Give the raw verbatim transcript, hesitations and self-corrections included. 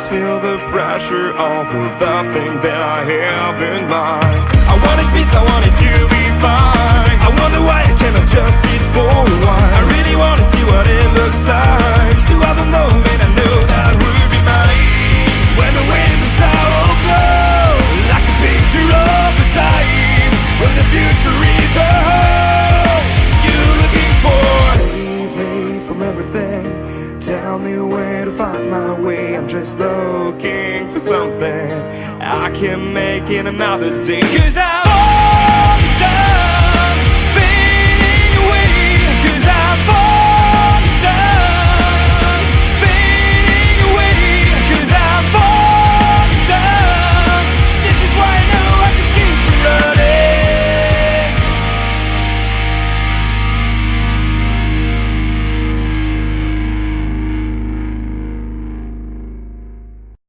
Feel the pressure of the thing that I have in mind. I wanted peace, I wanted to be fine. I wonder why I cannot just sit for a while. I really wanna see what it looks like to have a moment I know that would be mine. When the windows are all closed, like a picture of the time when the future is the home you're looking for. Save me from everything. Tell me where to find my way. I'm just looking for something I can make in another day. 'Cause I